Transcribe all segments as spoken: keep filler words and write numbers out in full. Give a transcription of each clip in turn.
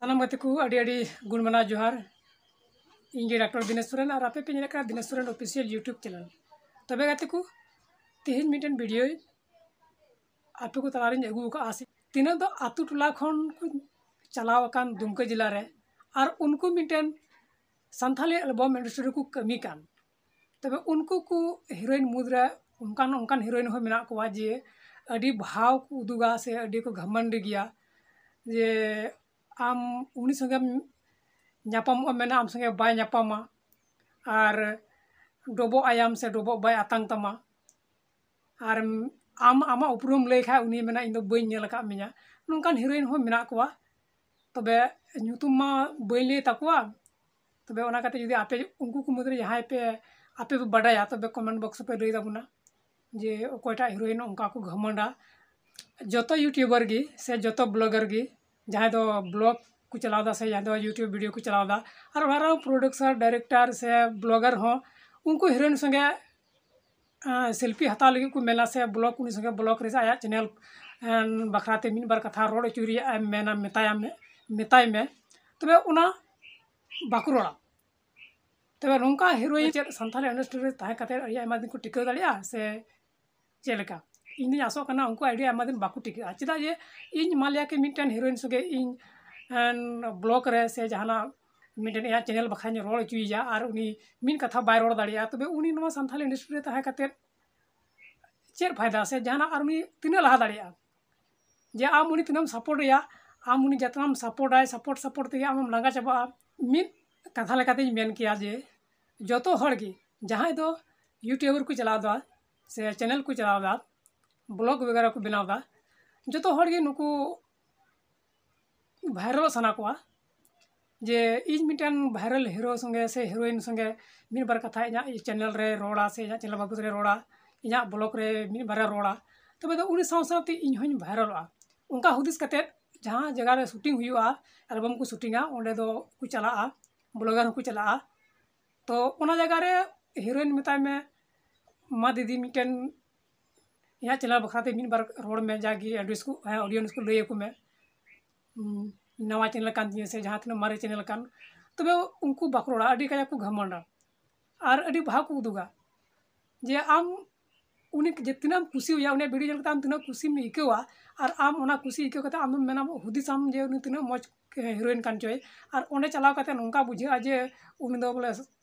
ᱥᱟᱱᱟᱢ ᱜᱟᱛᱮ ᱠᱚ ᱟᱹᱰᱤ ᱟᱹᱰᱤ ᱜᱩᱱ ᱢᱟᱱᱟᱣ ᱡᱚᱦᱟᱨ᱾ ᱤᱧ ᱜᱮ ᱰᱟᱠᱛᱟᱨ ᱫᱤᱱᱮᱥ ᱥᱚᱨᱮᱱ ᱟᱨ ᱟᱯᱮ ᱯᱮ ᱧᱮᱞᱮᱫ ᱠᱟᱱᱟ Dinesh Soren official YouTube channel. ᱛᱚᱵᱮ ᱜᱟᱛᱮ ᱠᱚ, ᱛᱮᱦᱮᱧ ᱢᱤᱫᱴᱮᱱ ᱵᱷᱤᱰᱤᱭᱳ ᱟᱯᱮ ᱠᱚ ᱛᱟᱞᱟᱨᱤᱧ ᱟᱹᱜᱩ ᱟᱠᱟᱫᱼᱟ᱾ ᱥᱮ ᱛᱤᱱᱟᱹᱜ ᱫᱚ ᱟᱛᱳ ᱴᱚᱞᱟ ᱠᱷᱚᱱ ᱠᱚ ᱪᱟᱞᱟᱣ ᱟᱠᱟᱱ ᱫᱩᱢᱠᱟᱹ ᱡᱮᱞᱟ ᱨᱮ, ᱟᱨ ᱩᱱᱠᱩ ᱢᱤᱫᱴᱮᱱ ᱥᱟᱱᱛᱷᱟᱞᱤ ᱮᱞᱵᱟᱢ ᱤᱱᱰᱟᱥᱴᱨᱤ ᱨᱮᱠᱚ ᱠᱟᱹᱢᱤ ᱠᱟᱱ᱾ ᱛᱚᱵᱮ ᱩᱱᱠᱩ ᱠᱚ ᱦᱤᱨᱳᱭᱤᱱ ᱢᱩᱫᱽᱨᱮ ᱚᱱᱠᱟᱱ ᱚᱱᱠᱟᱱ ᱦᱤᱨᱳᱭᱤᱱ ᱦᱚᱸ ᱢᱮᱱᱟᱜ ᱠᱚᱣᱟ ᱡᱮ ᱟᱹᱰᱤ ᱵᱷᱟᱣ ᱠᱚ ᱩᱫᱩᱜᱟ ᱥᱮ ᱟᱹᱰᱤ ᱠᱚ ᱜᱷᱟᱢᱟᱱᱰᱤ ᱜᱮᱭᱟ᱾ ᱡᱮ ᱟᱢ ᱩᱱᱤ ᱥᱚᱸᱜᱮᱢ ᱧᱟᱯᱟᱢᱚᱜᱼᱟ, ᱢᱮᱱᱟ ᱟᱢ ᱥᱚᱸᱜᱮ ᱵᱟᱭ ᱧᱟᱯᱟᱢᱟ, ᱟᱨ ᱰᱚᱵᱚᱜ ᱟᱭᱟᱢ ᱥᱮ ᱰᱚᱵᱚᱜ ᱵᱟᱭ ᱟᱛᱟᱝ ᱛᱟᱢᱟ, ᱟᱨ ᱟᱢ ᱟᱢᱟᱜ ᱩᱯᱨᱩᱢ ᱞᱟᱹᱭ ᱠᱷᱟᱡ ᱩᱱᱤ ᱢᱮᱱᱟ ᱤᱧ ᱫᱚ ᱵᱟᱹᱧ ᱧᱮᱞ ᱟᱠᱟᱫ ᱢᱮᱭᱟ᱾ ᱱᱚᱝᱠᱟᱱ ᱦᱤᱨᱳᱭᱤᱱ ᱦᱚᱸ ᱢᱮᱱᱟᱜ ᱠᱚᱣᱟ᱾ ᱛᱚᱵᱮ ᱧᱩᱛᱩᱢ ᱢᱟ ᱵᱟᱹᱧ ᱞᱟᱹᱭ ᱛᱟᱠᱚᱣᱟ᱾ ᱛᱚᱵᱮ ᱚᱱᱟ ᱠᱟᱛᱮ ᱡᱩᱫᱤ ᱟᱯᱮ ᱩᱱᱠᱩ ᱠᱚ ᱢᱩᱫᱽᱨᱮ ᱡᱟᱦᱟᱸᱭ ᱯᱮ ᱟᱯᱮ ᱯᱮ ᱵᱟᱰᱟᱭᱟ, ᱛᱚᱵᱮ ᱠᱚᱢᱮᱱᱴ ᱵᱚᱠᱥ ᱨᱮᱯᱮ ᱞᱟᱹᱭ ᱛᱟᱵᱚᱱᱟ ᱡᱮ ᱚᱠᱚᱭᱴᱟᱜ ᱦᱤᱨᱳᱭᱤᱱ ᱚᱱᱠᱟ ᱠᱚ ᱜᱷᱟᱢᱟᱱᱰᱟ᱾ ᱡᱚᱛᱚ ᱭᱩᱴᱩᱵᱟᱨ ᱜᱮ ᱥᱮ ᱡᱚᱛᱚ ᱵᱞᱚᱜᱟᱨ ᱜᱮ, ᱡᱟᱦᱟᱸᱭ ᱫᱚ ᱵᱞᱚᱜ ᱠᱚ ᱪᱟᱞᱟᱣ ᱮᱫᱟ ᱥᱮ ᱡᱟᱦᱟᱸᱭ ᱫᱚ ᱭᱩᱴᱩᱵᱽ ᱵᱷᱤᱰᱤᱭᱳ ᱠᱚ ᱪᱟᱞᱟᱣ ᱮᱫᱟ, ᱟᱨ ᱚᱱᱟ ᱨᱮᱦᱚᱸ ᱯᱨᱚᱰᱩᱥᱟᱨ, ᱰᱟᱭᱨᱮᱠᱴᱟᱨ ᱥᱮ ᱵᱞᱚᱜᱟᱨ ᱦᱚᱸ ᱩᱱᱠᱩ ᱦᱤᱨᱳᱭᱤᱱ ᱥᱚᱸᱜᱮ ᱥᱮᱞᱯᱷᱤ ᱦᱟᱛᱟᱣ ᱞᱟᱹᱜᱤᱫ ᱠᱚ ᱢᱮᱱᱟ ᱥᱮ ᱵᱞᱚᱜ, ᱩᱱᱤ ᱥᱚᱸᱜᱮ ᱵᱞᱚᱜ ᱨᱮ ᱥᱮ ᱟᱭᱟᱜ ᱪᱮᱱᱮᱞ ᱵᱟᱠᱷᱨᱟ ᱛᱮ ᱢᱤᱫ ᱵᱟᱨ ᱠᱟᱛᱷᱟ ᱨᱚᱲ ᱦᱚᱪᱚᱭ ᱨᱮᱭᱟᱜ ᱮᱢ ᱢᱮᱱᱟ, ᱢᱮᱛᱟᱭᱟ, ᱢᱮᱛᱟᱭ ᱢᱮ᱾ ᱛᱚᱵᱮ ᱚᱱᱟ ᱵᱟᱠᱚ ᱨᱚᱲᱟ᱾ ᱛᱚᱵᱮ ᱱᱚᱝᱠᱟ ᱦᱤᱨᱳᱭᱤᱱ ᱪᱮᱫ ᱥᱟᱱᱛᱟᱲᱤ ᱤᱱᱰᱟᱥᱴᱨᱤ ᱨᱮ ᱛᱟᱦᱮᱸ ᱠᱟᱛᱮ ᱟᱹᱰᱤ ᱟᱭᱢᱟ ᱫᱤᱱ ᱠᱚ ᱴᱤᱠᱟᱹᱣ ᱫᱟᱲᱮᱭᱟᱜᱼᱟ ᱥᱮ ᱪᱮᱫ ᱞᱮᱠᱟ? ᱤᱧ ᱫᱩᱧ ᱟᱥᱚᱜ ᱠᱟᱱᱟ ᱩᱱᱠᱩ ᱟᱹᱰᱤ ᱟᱭᱢᱟ ᱫᱤᱱ ᱵᱟᱠᱚ ᱴᱤᱠᱟᱹᱜᱼᱟ᱾ ᱪᱮᱫᱟᱜ ᱡᱮ ᱤᱧ ᱢᱟᱱᱞᱤᱭᱟ ᱠᱤ ᱢᱤᱫᱴᱮᱱ ᱦᱤᱨᱳᱭᱤᱱ ᱥᱚᱸᱜᱮ ᱤᱧ ᱵᱞᱚᱜ ᱨᱮ ᱥᱮ ᱡᱟᱦᱟᱱᱟᱜ ᱢᱤᱫᱴᱮᱱ ᱤᱧᱟᱹᱜ ᱪᱮᱱᱮᱞ ᱵᱟᱠᱷᱨᱟᱧ ᱨᱚᱲ ᱦᱚᱪᱚᱭᱮᱭᱟ ᱟᱨ ᱩᱱᱤ ᱢᱤᱫ ᱠᱟᱛᱷᱟ ᱵᱟᱭ ᱨᱚᱲ ᱫᱟᱲᱮᱭᱟᱜᱼᱟ, ᱛᱚᱵᱮ ᱩᱱᱤ ᱱᱚᱣᱟ ᱥᱟᱱᱛᱟᱲᱤ ᱤᱱᱰᱟᱥᱴᱨᱤ ᱨᱮ ᱛᱟᱦᱮᱸ ᱠᱟᱛᱮ ᱪᱮᱫ ᱯᱷᱟᱭᱫᱟ ᱥᱮ ᱡᱟᱦᱟᱱᱟᱜ ᱟᱨ ᱩᱱᱤ ᱛᱤᱱᱟᱹᱜ ᱞᱟᱦᱟ ᱫᱟᱲᱮᱭᱟᱜᱼᱟ? ᱡᱮ ᱟᱢ ᱩᱱᱤ ᱛᱤᱱᱟᱹᱜ ᱮᱢ ᱥᱟᱯᱳᱨᱴ ᱮᱭᱟ, ᱟᱢ ᱩᱱᱤ ᱡᱟᱛᱨᱟᱢ ᱥᱟᱯᱳᱨᱴ ᱟᱭ, ᱥᱟᱯᱳᱨᱴ ᱥᱟᱯᱳᱨᱴ ᱛᱮᱜᱮ ᱟᱢᱮᱢ ᱞᱟᱸᱜᱟ ᱪᱟᱵᱟᱜᱼᱟ᱾ ᱢᱤᱫ ᱠᱟᱛᱷᱟ ᱞᱮᱠᱟᱛᱮᱧ ᱢᱮᱱ ᱠᱮᱭᱟ ᱡᱮ ᱡᱚᱛᱚ ᱦᱚᱲ ᱜᱮ ᱡᱟᱦᱟᱸᱭ ᱫᱚ ᱭᱩᱴᱩᱵᱽ ᱠᱚ ᱪᱟᱞᱟᱣ ᱮᱫᱟ ᱥᱮ ᱪᱮᱱᱮᱞ ᱠᱚ ᱪᱟᱞᱟᱣ ᱮᱫᱟ, ᱵᱞᱚᱜ ᱵᱟᱜᱮᱨᱟ ᱠᱚ ᱵᱮᱱᱟᱣ ᱮᱫᱟ, ᱡᱚᱛᱚ ᱦᱚᱲ ᱜᱮ ᱱᱩᱠᱩ ᱵᱷᱟᱭᱨᱟᱞᱚᱜ ᱥᱟᱱᱟ ᱠᱚᱣᱟ᱾ ᱡᱮ ᱤᱧ ᱢᱤᱫᱴᱮᱱ ᱵᱷᱟᱭᱨᱟᱞ ᱦᱤᱨᱳ ᱥᱚᱸᱜᱮ ᱥᱮ ᱦᱤᱨᱳᱭᱤᱱ ᱥᱚᱸᱜᱮ ᱢᱤᱫ ᱵᱟᱨ ᱠᱟᱛᱷᱟ ᱤᱧᱟᱹᱜ ᱪᱮᱱᱮᱞ ᱨᱮ ᱨᱚᱲᱟ ᱥᱮ ᱤᱧᱟᱹᱜ ᱪᱮᱱᱮᱞ ᱵᱟᱵᱚᱫ ᱨᱮ ᱨᱚᱲᱟ, ᱤᱧᱟᱹᱜ ᱵᱞᱚᱜ ᱨᱮ ᱢᱤᱫ ᱵᱟᱨᱮ ᱨᱚᱲᱟ, ᱛᱚᱵᱮ ᱫᱚ ᱩᱱᱤ ᱥᱟᱶ ᱥᱟᱶᱛᱮ ᱤᱧ ᱦᱚᱸᱧ ᱵᱷᱟᱭᱨᱟᱞᱚᱜᱼᱟ᱾ ᱚᱱᱠᱟ ᱦᱩᱫᱤᱥ ᱠᱟᱛᱮᱫ ᱡᱟᱦᱟᱸ ᱡᱟᱭᱜᱟ ᱨᱮ ᱥᱩᱴᱤᱝ ᱦᱩᱭᱩᱜᱼᱟ, ᱮᱞᱵᱟᱢ ᱠᱚ ᱥᱩᱴᱤᱝᱟ, ᱚᱸᱰᱮ ᱫᱚ ᱠᱚ ᱪᱟᱞᱟᱜᱼᱟ, ᱵᱞᱚᱜᱟᱨ ᱦᱚᱸᱠᱚ ᱪᱟᱞᱟᱜᱼᱟ᱾ ᱛᱚ ᱚᱱᱟ ᱡᱟᱭᱜᱟ ᱨᱮ ᱦᱤᱨᱳᱭᱤᱱ ᱢᱮᱛᱟᱭ ᱢᱮ, ᱢᱟ ᱫᱤᱫᱤ ᱢᱤᱫᱴᱮᱱ ᱤᱧᱟᱹᱜ ᱪᱮᱱᱮᱞ ᱵᱟᱠᱷᱨᱟ ᱛᱮ ᱢᱤᱫ ᱵᱟᱨ ᱨᱚᱲ ᱢᱮ, ᱡᱟᱜᱮ ᱚᱰᱤᱭᱮᱱᱥ ᱠᱚ, ᱦᱮᱸ, ᱚᱰᱤᱭᱮᱱᱥ ᱠᱚ ᱞᱟᱹᱭ ᱟᱠᱚ ᱢᱮ᱾ ᱦᱩᱸ, ᱱᱟᱣᱟ ᱪᱮᱱᱮᱞ ᱠᱟᱱ ᱛᱤᱧᱟᱹ ᱥᱮ ᱡᱟᱦᱟᱸ ᱛᱤᱱᱟᱹᱜ ᱢᱟᱨᱮ ᱪᱮᱱᱮᱞ ᱠᱟᱱ, ᱛᱚᱵᱮ ᱩᱱᱠᱩ ᱵᱟᱠᱚ ᱨᱚᱲᱟ, ᱟᱹᱰᱤ ᱠᱟᱡᱟᱠ ᱠᱚ ᱜᱷᱟᱢᱚᱸᱰᱟ ᱟᱨ ᱟᱹᱰᱤ ᱵᱟᱦᱟ ᱠᱚ ᱩᱫᱩᱜᱟ ᱡᱮ ᱟᱢ ᱩᱱᱤ ᱡᱮ ᱛᱤᱱᱟᱹᱜ ᱮᱢ ᱠᱩᱥᱤᱭᱟᱭᱟ, ᱩᱱᱤᱭᱟᱜ ᱵᱷᱤᱰᱤᱭᱳ ᱧᱮᱞ ᱠᱟᱛᱮ ᱟᱢ ᱛᱤᱱᱟᱹᱜ ᱠᱩᱥᱤᱢ ᱟᱹᱭᱠᱟᱹᱣᱟ ᱟᱨ ᱟᱢ ᱚᱱᱟ ᱠᱩᱥᱤ ᱟᱹᱭᱠᱟᱹᱣ ᱠᱟᱛᱮ ᱟᱢ ᱫᱚᱢ ᱢᱮᱱᱟ, ᱦᱩᱫᱤᱥᱟᱢ ᱡᱮ ᱩᱱᱤ ᱛᱤᱱᱟᱹᱜ ᱢᱚᱡᱽ ᱦᱤᱨᱳᱭᱤᱱ ᱠᱟᱱ ᱪᱚᱭ᱾ ᱟᱨ ᱚᱸᱰᱮ ᱪᱟᱞᱟᱣ ᱠᱟᱛᱮ ᱱᱚᱝᱠᱟ ᱵᱩᱡᱷᱟᱹᱜᱼᱟ ᱡᱮ ᱩᱱᱤ ᱫᱚ ᱵᱚᱞᱮ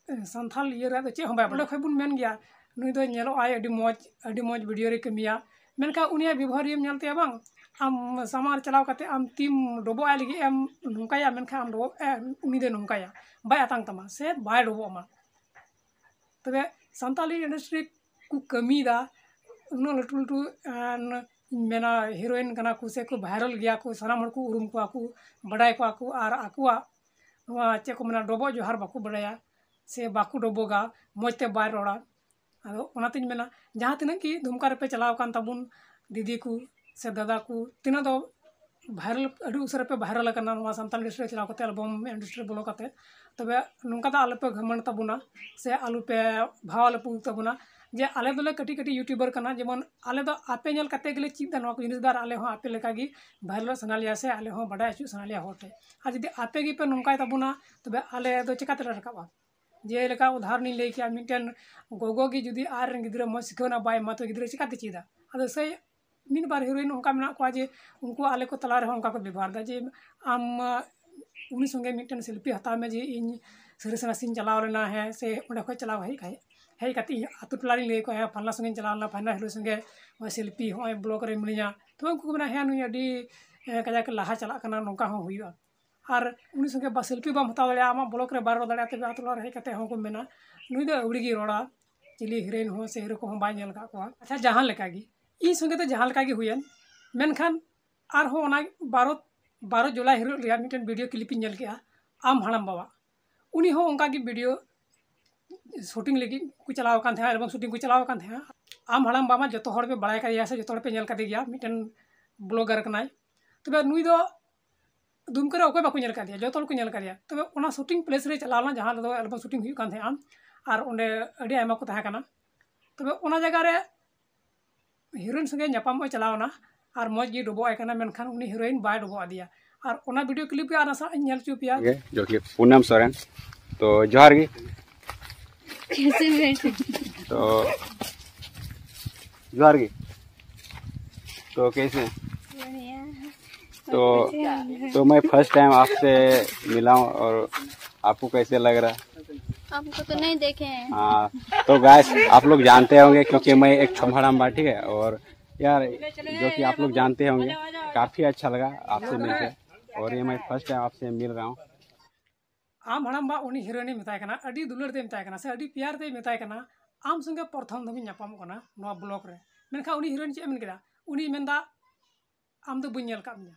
ᱥᱟᱱᱛᱷᱟᱞ ᱤᱭᱟᱹ ᱨᱮᱭᱟᱜ ᱫᱚ ᱪᱮᱫ ᱦᱚᱸ ᱵᱟᱭ ᱵᱟᱲᱟᱭᱟ᱾ ᱚᱸᱰᱮ ᱠᱷᱚᱱ ᱵᱚᱱ ᱢᱮᱱ ᱜᱮᱭᱟ, ᱱᱩᱭ ᱫᱚ ᱧᱮᱞᱚᱜ ᱟᱭ ᱟᱹᱰᱤ ᱢᱚᱡᱽ, ᱟᱹᱰᱤ ᱢᱚᱡᱽ ᱵᱷᱤᱰᱤᱭᱳ ᱨᱮ ᱠᱟᱹᱢᱤᱭᱟ, ᱢᱮᱱᱠᱷᱟᱱ ᱩᱱᱤᱭᱟᱜ ᱵᱮᱵᱚᱦᱟᱨᱤᱭᱟᱹᱢ ᱧᱮᱞ ᱛᱟᱭᱟ ᱵᱟᱝ, ᱟᱢ ᱥᱟᱢᱟᱝ ᱨᱮ ᱪᱟᱞᱟᱣ ᱠᱟᱛᱮ ᱟᱢ ᱛᱤᱢ ᱰᱚᱵᱚᱜ ᱟᱭ ᱞᱟᱹᱜᱤᱫ ᱮᱢ ᱱᱚᱝᱠᱟᱭᱟ, ᱢᱮᱱᱠᱷᱟᱱ ᱟᱢ ᱰᱚᱵᱚᱜ ᱮ, ᱩᱱᱤ ᱫᱚᱭ ᱱᱚᱝᱠᱟᱭᱟ, ᱵᱟᱭ ᱟᱛᱟᱝ ᱛᱟᱢᱟ ᱥᱮ ᱵᱟᱭ ᱰᱚᱵᱚᱜ ᱟᱢᱟ᱾ ᱛᱚᱵᱮ ᱥᱟᱱᱛᱟᱞᱤ ᱤᱱᱰᱟᱥᱴᱨᱤ ᱠᱚ ᱠᱟᱹᱢᱤᱭᱮᱫᱟ, ᱩᱱᱟᱹᱜ ᱞᱟᱹᱴᱩ ᱞᱟᱹᱴᱩ, ᱟᱸ, ᱤᱧ ᱢᱮᱱᱟ ᱦᱤᱨᱳᱭᱤᱱ ᱠᱟᱱᱟ ᱠᱚ ᱥᱮ ᱠᱚ ᱵᱷᱟᱭᱨᱟᱞ ᱜᱮᱭᱟ ᱠᱚ, ᱥᱟᱱᱟᱢ ᱦᱚᱲ ᱠᱚ ᱩᱨᱩᱢ ᱠᱚᱣᱟ ᱠᱚ, ᱵᱟᱰᱟᱭ ᱠᱚᱣᱟ ᱠᱚ, ᱟᱨ ᱟᱠᱚᱣᱟᱜ ᱱᱚᱣᱟ ᱪᱮᱫ ᱠᱚ ᱢᱮᱱᱟ ᱰᱚᱵᱚᱜ ᱡᱚᱦᱟᱨ ᱵᱟᱠᱚ ᱵᱟᱰᱟᱭᱟ ᱥᱮ ᱵᱟᱠᱚ ᱰᱚᱵᱚᱜᱟ, ᱢᱚᱡᱽ ᱛᱮ ᱵᱟᱭ ᱨᱚᱲᱟ᱾ ᱟᱫᱚ ᱚᱱᱟᱛᱤᱧ ᱢᱮᱱᱟ ᱡᱟᱦᱟᱸ ᱛᱤᱱᱟᱹᱜ ᱜᱮ ᱫᱩᱢᱠᱟ ᱨᱮᱯᱮ ᱪᱟᱞᱟᱣ ᱟᱠᱟᱱ ᱛᱟᱵᱚᱱ ᱫᱤᱫᱤ ᱠᱚ ᱥᱮ ᱫᱟᱫᱟ ᱠᱚ, ᱛᱤᱱᱟᱹᱜ ᱫᱚ ᱵᱷᱟᱭᱨᱟᱞ, ᱟᱹᱰᱤ ᱩᱥᱟᱹᱨᱟ ᱯᱮ ᱵᱷᱟᱭᱨᱟᱞ ᱟᱠᱟᱱᱟ ᱱᱚᱣᱟ ᱥᱟᱱᱛᱟᱲ ᱤᱱᱰᱟᱥᱴᱨᱤ ᱨᱮ ᱪᱟᱞᱟᱣ ᱠᱟᱛᱮ, ᱮᱞᱵᱟᱢ ᱤᱱᱰᱟᱥᱴᱨᱤ ᱨᱮ ᱵᱚᱞᱚ ᱠᱟᱛᱮ, ᱛᱚᱵᱮ ᱱᱚᱝᱠᱟ ᱫᱚ ᱟᱞᱚᱯᱮ ᱜᱷᱟᱢᱚᱱᱰ ᱛᱟᱵᱚᱱᱟ ᱥᱮ ᱟᱞᱚᱯᱮ ᱵᱷᱟᱣ ᱟᱞᱚᱯᱮ ᱩᱫᱩᱜ ᱛᱟᱵᱚᱱᱟ ᱡᱮ ᱟᱞᱮ ᱫᱚᱞᱮ ᱠᱟᱹᱴᱤᱡ ᱠᱟᱹᱴᱤᱡ ᱭᱩᱴᱩᱵᱟᱨ ᱠᱟᱱᱟ᱾ ᱡᱮᱢᱚᱱ ᱟᱞᱮ ᱫᱚ ᱟᱯᱮ ᱧᱮᱞ ᱠᱟᱛᱮ ᱜᱮᱞᱮ ᱪᱮᱫ ᱮᱫᱟ ᱱᱚᱣᱟ ᱠᱚ ᱡᱤᱱᱤᱥ ᱫᱚ, ᱟᱨ ᱟᱞᱮ ᱦᱚᱸ ᱟᱯᱮ ᱞᱮᱠᱟ ᱜᱮ ᱵᱷᱟᱭᱨᱟᱞᱚᱜ ᱥᱟᱱᱟ ᱞᱮᱭᱟ ᱥᱮ ᱟᱞᱮ ᱦᱚᱸ ᱵᱟᱰᱟᱭ ᱦᱚᱪᱚᱜ ᱥᱟᱱᱟ ᱞᱮᱭᱟ ᱦᱚᱲ ᱴᱷᱮᱱ᱾ ᱟᱨ ᱡᱩᱫᱤ ᱟᱯᱮ ᱜᱮᱯᱮ ᱱᱚᱝᱠᱟᱭ ᱛᱟᱵᱚᱱᱟ, ᱛᱚᱵᱮ ᱟᱞᱮ ᱫᱚ ᱪᱮᱠᱟ ᱛᱮᱞᱮ ᱨᱟᱠᱟᱵᱼᱟ? ᱡᱮᱞᱮᱠᱟ ᱩᱫᱟᱦᱚᱨᱚᱱᱤᱧ ᱞᱟᱹᱭ ᱠᱮᱭᱟ, ᱢᱤᱫᱴᱮᱱ ᱜᱚᱜᱚ ᱜᱮ ᱡᱩᱫᱤ ᱟᱡ ᱨᱮᱱ ᱜᱤᱫᱽᱨᱟᱹ ᱢᱚᱡᱽ ᱥᱤᱠᱷᱟᱹᱣᱱᱟ ᱵᱟᱭ ᱮᱢᱟ, ᱛᱚ ᱜᱤᱫᱽᱨᱟᱹ ᱪᱮᱠᱟᱛᱮ ᱪᱮᱫᱟ? ᱟᱫᱚ ᱥᱮᱭ ᱢᱤᱫ ᱵᱟᱨ ᱦᱤᱨᱳᱭᱤᱱ ᱚᱱᱠᱟ ᱢᱮᱱᱟᱜ ᱠᱚᱣᱟ ᱡᱮ ᱩᱱᱠᱩ ᱟᱞᱮ ᱠᱚ ᱛᱟᱞᱟ ᱨᱮᱦᱚᱸ ᱚᱱᱠᱟ ᱠᱚ ᱵᱮᱵᱚᱦᱟᱨ ᱮᱫᱟ ᱡᱮ ᱟᱢ, ᱩᱱᱤ ᱥᱚᱸᱜᱮ ᱢᱤᱫᱴᱮᱱ ᱥᱮᱞᱯᱷᱤ ᱦᱟᱛᱟᱣ ᱢᱮ ᱡᱮ ᱤᱧ ᱥᱟᱹᱨᱤ ᱥᱟᱱᱟᱥᱤᱧ ᱪᱟᱞᱟᱣ ᱞᱮᱱᱟ, ᱦᱮᱸ, ᱥᱮ ᱚᱸᱰᱮ ᱠᱷᱚᱱ ᱪᱟᱞᱟᱣ ᱦᱮᱡ ᱠᱷᱟᱡ, ᱦᱮᱡ ᱠᱟᱛᱮ ᱤᱧ ᱟᱛᱳ ᱴᱚᱞᱟ ᱨᱤᱧ ᱞᱟᱹᱭ ᱟᱠᱚᱣᱟ, ᱦᱮᱸ, ᱯᱷᱟᱞᱱᱟ ᱥᱚᱸᱜᱮᱧ ᱪᱟᱞᱟᱣ ᱞᱮᱱᱟ, ᱯᱷᱟᱞᱱᱟ ᱦᱤᱨᱳ ᱥᱚᱸᱜᱮ ᱱᱚᱜᱼᱚᱭ ᱥᱮᱞᱯᱷᱤ, ᱦᱚᱸᱜᱼᱚᱭ ᱵᱞᱚᱜ ᱨᱮ ᱢᱤᱱᱟᱹᱧᱟ᱾ ᱛᱚᱵᱮ ᱩᱱᱠᱩ ᱠᱚ ᱢᱮᱱᱟ, ᱦᱮᱸ, ᱱᱩᱭ ᱟᱹᱰᱤ, ᱮ, ᱠᱟᱡᱟᱠ ᱞᱟᱦᱟ ᱪᱟᱞᱟᱜ ᱠᱟᱱᱟ, ᱱᱚᱝᱠᱟ ᱦᱚᱸ ᱦᱩᱭᱩᱜᱼᱟ᱾ ᱟᱨ ᱩᱱᱤ ᱥᱚᱸᱜᱮ ᱵᱟ ᱥᱮᱞᱯᱷᱤ ᱵᱟᱢ ᱦᱟᱛᱟᱣ ᱫᱟᱲᱮᱭᱟᱜᱼᱟ, ᱟᱢᱟᱜ ᱵᱞᱚᱜ ᱨᱮ ᱵᱟᱭ ᱨᱚᱲ ᱫᱟᱲᱮᱭᱟᱜᱼᱟ, ᱛᱚᱵᱮ ᱟᱛᱳ ᱴᱚᱞᱟ ᱨᱮ ᱦᱮᱡ ᱠᱟᱛᱮ ᱦᱚᱸ ᱠᱚ ᱢᱮᱱᱟ, ᱱᱩᱭ ᱫᱚ ᱟᱹᱣᱲᱤ ᱜᱮᱭ ᱨᱚᱲᱟ, ᱪᱤᱞᱤ ᱦᱤᱨᱳᱭᱤᱱ ᱦᱚᱸ ᱥᱮ ᱦᱤᱨᱳ ᱠᱚᱦᱚᱸ ᱵᱟᱭ ᱧᱮᱞ ᱟᱠᱟᱫ ᱠᱚᱣᱟ᱾ ᱟᱪᱪᱷᱟ, ᱡᱟᱦᱟᱸ ᱞᱮᱠᱟ ᱜᱮ, ᱤᱧ ᱥᱚᱸᱜᱮ ᱫᱚ ᱡᱟᱦᱟᱸ ᱞᱮᱠᱟ ᱜᱮ ᱦᱩᱭᱮᱱ, ᱢᱮᱱᱠᱷᱟᱱ ᱟᱨᱦᱚᱸ ᱚᱱᱟ ᱵᱟᱨᱚ, ᱵᱟᱨᱚ ᱡᱩᱞᱟᱭ ᱦᱤᱞᱳᱜ ᱨᱮᱭᱟᱜ ᱢᱤᱫᱴᱮᱱ ᱵᱷᱤᱰᱤᱭᱳ ᱠᱞᱤᱯ ᱤᱧ ᱧᱮᱞ ᱠᱮᱜᱼᱟ, ᱟᱢ ᱦᱟᱲᱟᱢ ᱵᱟᱵᱟ᱾ ᱩᱱᱤ ᱦᱚᱸ ᱚᱱᱠᱟ ᱜᱮ ᱵᱷᱤᱰᱤᱭᱳ ᱥᱩᱴᱤᱝ ᱞᱟᱹᱜᱤᱫ ᱠᱚ ᱪᱟᱞᱟᱣ ᱟᱠᱟᱱ ᱛᱟᱦᱮᱸᱜᱼᱟ, ᱮᱞᱵᱟᱢ ᱥᱩᱴᱤᱝ ᱠᱚ ᱪᱟᱞᱟᱣ ᱟᱠᱟᱱ ᱛᱟᱦᱮᱸᱜᱼᱟ᱾ ᱟᱢ ᱦᱟᱲᱟᱢ ᱵᱟᱵᱟ ᱡᱚᱛᱚ ᱦᱚᱲ ᱯᱮ ᱵᱟᱲᱟᱭ ᱠᱟᱫᱮᱭᱟ ᱥᱮ ᱡᱚᱛᱚ ᱦᱚᱲ ᱯᱮ ᱧᱮᱞ ᱠᱟᱫᱮ ᱜᱮᱭᱟ, ᱢᱤᱫᱴᱮᱱ ᱵᱞᱚᱜᱟᱨ ᱠᱟᱱᱟᱭ᱾ ᱛᱚᱵᱮ ᱱᱩᱭ ᱫᱚ ᱫᱩᱢᱠᱟᱹ ᱨᱮ ᱚᱠᱚᱭ ᱵᱟᱠᱚ ᱧᱮᱞ ᱠᱟᱫᱮᱭᱟ? ᱡᱚᱛᱚ ᱦᱚᱲ ᱠᱚ ᱧᱮᱞ ᱠᱟᱫᱮᱭᱟ᱾ ᱛᱚᱵᱮ ᱚᱱᱟ ᱥᱩᱴᱤᱝ ᱯᱞᱮᱥ ᱨᱮ ᱪᱟᱞᱟᱣ ᱞᱮᱱᱟ, ᱡᱟᱦᱟᱸ ᱨᱮᱫᱚ ᱮᱞᱵᱟᱢ ᱥᱩᱴᱤᱝ ᱦᱩᱭᱩᱜ ᱠᱟᱱ ᱛᱟᱦᱮᱸᱜᱼᱟ, ᱟᱨ ᱚᱸᱰᱮ ᱟᱹᱰᱤ ᱟᱭᱢᱟ ᱠᱚ ᱛᱟᱦᱮᱸ ᱠᱟᱱᱟ᱾ ᱛᱚᱵᱮ ᱚᱱᱟ ᱡᱟᱭᱜᱟ ᱨᱮ ᱦᱤᱨᱳᱭᱤᱱ ᱥᱚᱸᱜᱮ ᱧᱟᱯᱟᱢᱚᱜ ᱮ ᱪᱟᱞᱟᱣ ᱮᱱᱟ ᱟᱨ ᱢᱚᱡᱽ ᱜᱮ ᱰᱚᱵᱚᱜ ᱟᱭ ᱠᱟᱱᱟ, ᱢᱮᱱᱠᱷᱟᱱ ᱩᱱᱤ ᱦᱤᱨᱳᱭᱤᱱ ᱵᱟᱭ ᱰᱚᱵᱚᱜ ᱟᱫᱮᱭᱟ᱾ ᱟᱨ ᱚᱱᱟ ᱵᱷᱤᱰᱤᱭᱳ ᱠᱞᱤᱯ ᱜᱮ ᱟᱨ ᱱᱟᱥᱮᱱᱟᱜ ᱤᱧ ᱧᱮᱞ ᱦᱚᱪᱚ ᱯᱮᱭᱟ᱾ ᱜᱮ, ᱡᱚᱠᱤ ᱯᱩᱱᱟᱢ ᱥᱚᱨᱮᱱ᱾ ᱛᱚ ᱡᱚᱦᱟᱨ ᱜᱮ᱾ ᱠᱮᱥᱮ ᱦᱩᱭ? ᱛᱚ ᱡᱚᱦᱟᱨ ᱜᱮ। तो कैसे हैं? बढ़िया। तो तो मैं फर्स्ट टाइम आपसे मिला हूँ और आपको कैसे लग रहा है? आपको तो नहीं देखे हैं। हाँ, तो गाइस, आप लोग जानते होंगे क्योंकि मैं एक छमहड़ाम्बा, ठीक है। और यार, जो कि आप लोग जानते होंगे, काफ़ी अच्छा लगा आपसे मिलकर। और ये मैं फर्स्ट टाइम आपसे मिल रहा हूँ। ᱟᱢ ᱦᱟᱲᱟᱢᱵᱟ ᱩᱱᱤ ᱦᱤᱨᱳᱭᱤᱱᱮ ᱢᱮᱛᱟᱭ ᱠᱟᱱᱟ, ᱟᱹᱰᱤ ᱫᱩᱞᱟᱹᱲ ᱛᱮᱭ ᱢᱮᱛᱟᱭ ᱠᱟᱱᱟ ᱥᱮ ᱟᱹᱰᱤ ᱯᱮᱭᱟᱨ ᱛᱮᱭ ᱢᱮᱛᱟᱭ ᱠᱟᱱᱟ, ᱟᱢ ᱥᱚᱸᱜᱮ ᱯᱨᱚᱛᱷᱚᱢ ᱫᱷᱟᱣᱤᱧ ᱧᱟᱯᱟᱢᱚᱜ ᱠᱟᱱᱟ ᱱᱚᱣᱟ ᱵᱞᱚᱜ ᱨᱮ᱾ ᱢᱮᱱᱠᱷᱟᱱ ᱩᱱᱤ ᱦᱤᱨᱳᱭᱤᱱ ᱪᱮᱫ ᱮ ᱢᱮᱱ ᱠᱮᱫᱟ? ᱩᱱᱤᱭ ᱢᱮᱱᱫᱟ, ᱟᱢ ᱫᱚ ᱵᱟᱹᱧ ᱧᱮᱞ ᱠᱟᱫ ᱢᱮᱭᱟ᱾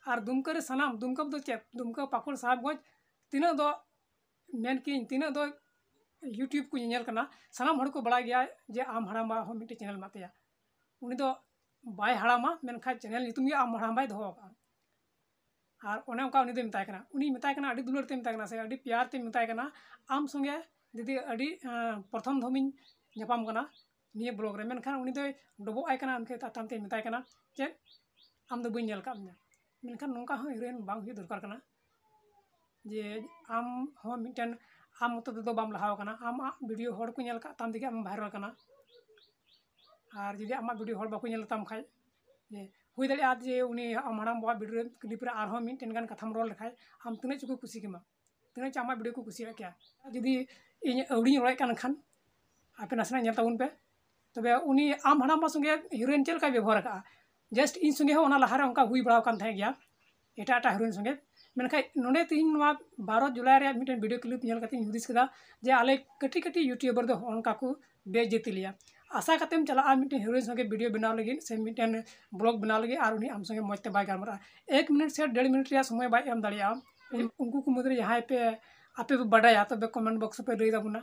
ᱟᱨ ᱫᱩᱢᱠᱟᱹ ᱨᱮ ᱥᱟᱱᱟᱢ, ᱫᱩᱢᱠᱟᱹ ᱫᱚ ᱪᱮᱫ, ᱫᱩᱢᱠᱟᱹ, ᱯᱟᱹᱠᱩᱲ, ᱥᱟᱦᱮᱵᱽᱜᱚᱸᱡᱽ, ᱛᱤᱱᱟᱹᱜ ᱫᱚ ᱢᱮᱱ ᱠᱤᱧ, ᱛᱤᱱᱟᱹᱜ ᱫᱚ ᱭᱩᱴᱤᱭᱩᱵᱽ ᱠᱚ ᱧᱮᱧᱮᱞ ᱠᱟᱱᱟ, ᱥᱟᱱᱟᱢ ᱦᱚᱲ ᱠᱚ ᱵᱟᱲᱟᱭ ᱜᱮᱭᱟ ᱡᱮ ᱟᱢ ᱦᱟᱲᱟᱢᱵᱟ ᱦᱚᱸ ᱢᱤᱫᱴᱮᱱ ᱪᱮᱱᱮᱞ ᱢᱮᱱᱟᱜ ᱛᱟᱭᱟ᱾ ᱩᱱᱤ ᱫᱚ ᱵᱟᱭ ᱦᱟᱲᱟᱢᱟ, ᱢᱮᱱᱠᱷᱟᱱ ᱪᱮᱱᱮᱞ ᱧᱩᱛᱩᱢ ᱜᱮ ᱟᱢ ᱦᱟᱲᱟᱢᱵᱟᱭ ᱫᱚᱦᱚ ᱟᱠᱟᱫᱼᱟ᱾ ᱟᱨ ᱚᱱᱮ ᱚᱱᱠᱟ ᱩᱱᱤ ᱫᱚᱭ ᱢᱮᱛᱟᱭ ᱠᱟᱱᱟ, ᱩᱱᱤᱭ ᱢᱮᱛᱟᱭ ᱠᱟᱱᱟ, ᱟᱹᱰᱤ ᱫᱩᱞᱟᱹᱲ ᱛᱮᱭ ᱢᱮᱛᱟᱭ ᱠᱟᱱᱟ ᱥᱮ ᱟᱹᱰᱤ ᱯᱮᱭᱟᱨ ᱛᱮᱭ ᱢᱮᱛᱟᱭ ᱠᱟᱱᱟ, ᱟᱢ ᱥᱚᱸᱜᱮ ᱫᱤᱫᱤ ᱟᱹᱰᱤ, ᱟᱸ, ᱯᱨᱚᱛᱷᱚᱢ ᱫᱷᱚᱢᱤᱧ ᱧᱟᱯᱟᱢ ᱠᱟᱱᱟ ᱱᱤᱭᱟᱹ ᱵᱞᱚᱜ ᱨᱮ᱾ ᱢᱮᱱᱠᱷᱟᱱ ᱩᱱᱤ ᱫᱚᱭ ᱰᱚᱵᱚᱜ ᱟᱭ ᱠᱟᱱᱟ, ᱩᱱᱠᱤᱱ ᱛᱟᱭᱚᱢ ᱛᱮᱭ ᱢᱮᱛᱟᱭ ᱠᱟᱱᱟ, ᱪᱮᱫ, ᱟᱢ ᱫᱚ ᱵᱟᱹᱧ ᱧᱮᱞ ᱠᱟᱫ ᱢᱮᱭᱟ᱾ ᱢᱮᱱᱠᱷᱟᱱ ᱱᱚᱝᱠᱟ ᱦᱚᱸ ᱦᱤᱨᱳᱭᱤᱱ ᱵᱟᱝ ᱦᱩᱭᱩᱜ ᱫᱚᱨᱠᱟᱨ ᱠᱟᱱᱟ ᱡᱮ ᱟᱢ ᱦᱚᱸ ᱢᱤᱫᱴᱮᱱ, ᱟᱢ ᱢᱚᱛᱚ ᱛᱮᱫᱚ ᱵᱟᱢ ᱞᱟᱦᱟ ᱟᱠᱟᱱᱟ, ᱟᱢᱟᱜ ᱵᱷᱤᱰᱤᱭᱳ ᱦᱚᱲ ᱠᱚ ᱧᱮᱞ ᱠᱟᱫ ᱛᱟᱢ ᱛᱮᱜᱮ ᱟᱢ ᱵᱷᱟᱭᱨᱟᱞ ᱠᱟᱱᱟ᱾ ᱟᱨ ᱡᱩᱫᱤ ᱟᱢᱟᱜ ᱵᱷᱤᱰᱤᱭᱳ ᱦᱚᱲ ᱵᱟᱠᱚ ᱧᱮᱞ ᱛᱟᱢ ᱠᱷᱟᱡ, ᱡᱮ ᱦᱩᱭ ᱫᱟᱲᱮᱭᱟᱜᱼᱟ ᱡᱮ ᱩᱱᱤ ᱟᱢ ᱦᱟᱲᱟᱢ ᱵᱟᱵᱟᱣᱟᱜ ᱵᱷᱤᱰᱤᱭᱳ ᱠᱞᱤᱯ ᱨᱮ ᱟᱨᱦᱚᱸ ᱢᱤᱫᱴᱮᱱ ᱜᱟᱱ ᱠᱟᱛᱷᱟᱢ ᱨᱚᱲ ᱞᱮᱠᱷᱟᱡ, ᱟᱢ ᱛᱤᱱᱟᱹᱜ ᱪᱚᱠᱚ ᱠᱩᱥᱤ ᱠᱮᱢᱟ, ᱛᱤᱱᱟᱹᱜ ᱪᱚ ᱟᱢᱟᱜ ᱵᱷᱤᱰᱤᱭᱳ ᱠᱚ ᱠᱩᱥᱤᱭᱟᱜ ᱠᱮᱭᱟ᱾ ᱡᱩᱫᱤ ᱤᱧ ᱟᱹᱣᱲᱤᱧ ᱨᱚᱲᱮᱫ ᱠᱟᱱ ᱠᱷᱟᱱ, ᱟᱯᱮ ᱱᱟᱥᱮᱱᱟᱜ ᱧᱮᱞ ᱛᱟᱵᱚᱱ ᱯᱮ᱾ ᱛᱚᱵᱮ ᱩᱱᱤ ᱟᱢ ᱦᱟᱲᱟᱢ ᱵᱟ ᱥᱚᱸᱜᱮ ᱦᱤᱨᱳᱭᱤᱱ ᱪᱮᱫ ᱞᱮᱠᱟᱭ ᱵᱮᱵᱚᱦᱟᱨ ᱟᱠᱟᱫᱼᱟ, ᱡᱟᱥᱴ ᱤᱧ ᱥᱚᱸᱜᱮ ᱦᱚᱸ ᱚᱱᱟ ᱞᱟᱦᱟᱨᱮ ᱚᱱᱠᱟ ᱦᱩᱭ ᱵᱟᱲᱟ ᱟᱠᱟᱱ ᱛᱟᱦᱮᱸ ᱜᱮᱭᱟ ᱮᱴᱟᱜ ᱮᱴᱟᱜ ᱦᱤᱨᱳᱭᱤᱱ ᱥᱚᱸᱜᱮ᱾ ᱢᱮᱱᱠᱷᱟᱱ ᱱᱚᱰᱮ ᱛᱮᱦᱮᱧ ᱱᱚᱣᱟ ᱵᱟᱨᱚ ᱡᱩᱞᱟᱭ ᱨᱮᱭᱟᱜ ᱢᱤᱫᱴᱮᱱ ᱵᱷᱤᱰᱤᱭᱳ ᱠᱞᱤᱯ ᱧᱮᱞ ᱠᱟᱛᱮᱧ ᱦᱩᱫᱤᱥ ᱠᱮᱫᱟ ᱡᱮ ᱟᱞᱮ ᱠᱟᱹᱴᱤᱡ ᱠᱟᱹᱴᱤᱡ ᱭᱩᱴᱤᱭᱩᱵᱟᱨ ᱫᱚ ᱦᱚᱸᱜᱼᱚ ᱱᱚᱝᱠᱟ ᱠᱚ ᱵᱮᱤᱡᱽᱡᱚᱛᱤ ᱞᱮᱭᱟ᱾ ᱟᱥᱟ ᱠᱟᱛᱮᱢ ᱪᱟᱞᱟᱜᱼᱟ ᱢᱤᱫᱴᱮᱱ ᱦᱤᱨᱳᱭᱤᱱ ᱥᱚᱸᱜᱮ ᱵᱷᱤᱰᱤᱭᱳ ᱵᱮᱱᱟᱣ ᱞᱟᱹᱜᱤᱫ ᱥᱮ ᱢᱤᱫᱴᱮᱱ ᱵᱞᱚᱜ ᱵᱮᱱᱟᱣ ᱞᱟᱹᱜᱤᱫ, ᱟᱨ ᱩᱱᱤ ᱟᱢ ᱥᱚᱸᱜᱮ ᱢᱚᱡᱽ ᱛᱮ ᱵᱟᱭ ᱜᱟᱞᱢᱟᱨᱟᱜᱼᱟ᱾ ᱮᱠ ᱢᱤᱱᱤᱴ ᱥᱮ ᱰᱮᱲ ᱢᱤᱱᱤᱴ ᱨᱮᱭᱟᱜ ᱥᱚᱢᱚᱭ ᱵᱟᱭ ᱮᱢ ᱫᱟᱲᱮᱭᱟᱜᱼᱟ᱾ ᱩᱱᱠᱩ ᱠᱚ ᱢᱩᱫᱽᱨᱮ ᱡᱟᱦᱟᱸᱭ ᱯᱮ, ᱟᱯᱮ ᱯᱮ ᱵᱟᱰᱟᱭᱟ, ᱛᱚᱵᱮ ᱠᱚᱢᱮᱱᱴ ᱵᱚᱠᱥ ᱨᱮᱯᱮ ᱞᱟᱹᱭ ᱛᱟᱵᱚᱱᱟ᱾